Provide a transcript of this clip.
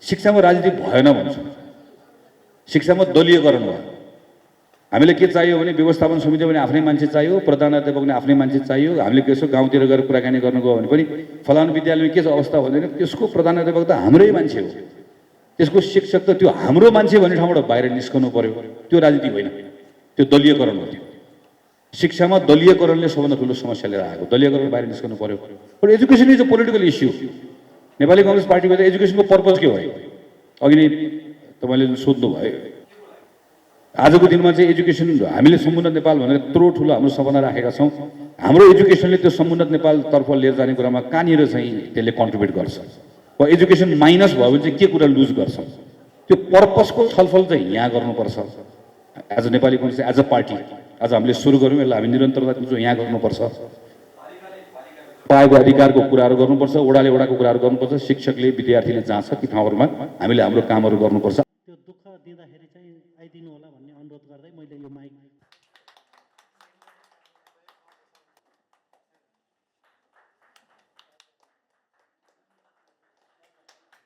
शिक्षामा राजनीति भएन भन्छु। शिक्षामा दलीयकरण भयो। हामीले के चाहियो भने व्यवस्थापन समितिमा पनि आफ्नै मान्छे चाहियो, प्रधानाध्यापक पनि आफ्नै मान्छे चाहियो। हामीले यसो गाउँतिर गएर कुराकानी गर्न गयो भने पनि फलानु विद्यालयमा के छ अवस्था भन्दैन, त्यसको प्रधानाध्यापक त हाम्रै मान्छे हो, त्यसको शिक्षक त त्यो हाम्रो मान्छे भन्ने ठाउँबाट बाहिर निस्कनु पर्यो। त्यो राजनीति होइन, त्यो दलीयकरण हो। शिक्षामा दलीयकरणले सबभन्दा ठुलो समस्या लिएर आएको। दलीयकरण बाहिर निस्कनु पर्यो। But education is a political issue. Nepali Congress पार्टीको त एजुकेसनको पर्पज के हो? अघि नै तपाईँले सोध्नु भयो। आजको दिनमा चाहिँ एजुकेसन हामीले समुन्नत नेपाल भनेर यत्रो ठुलो हाम्रो सपना राखेका छौँ। हाम्रो एजुकेसनले त्यो समुन्नत नेपालतर्फ लिएर जाने कुरामा कहाँनिर चाहिँ त्यसले कन्ट्रिब्युट गर्छ? वा एजुकेसन माइनस भयो भने चाहिँ के कुरा लुज गर्छ? त्यो पर्पजको छलफल चाहिँ यहाँ गर्नुपर्छ। As a Nepali Congress, as a party आज हामीले सुरु गऱ्यौँ, यसलाई हामी निरन्तरता दिन्छौँ। यहाँ गर्नुपर्छ, पाएको अधिकारको कुराहरू गर्नुपर्छ, वडाले वडाको कुराहरू गर्नुपर्छ। शिक्षकले विद्यार्थीले जहाँ छ ती ठाउँहरूमा हामीले हाम्रो कामहरू गर्नुपर्छ। त्यो दुःख दिँदाखेरि चाहिँ आइदिनु होला भन्ने अनुरोध गर्दै मैले यो माइक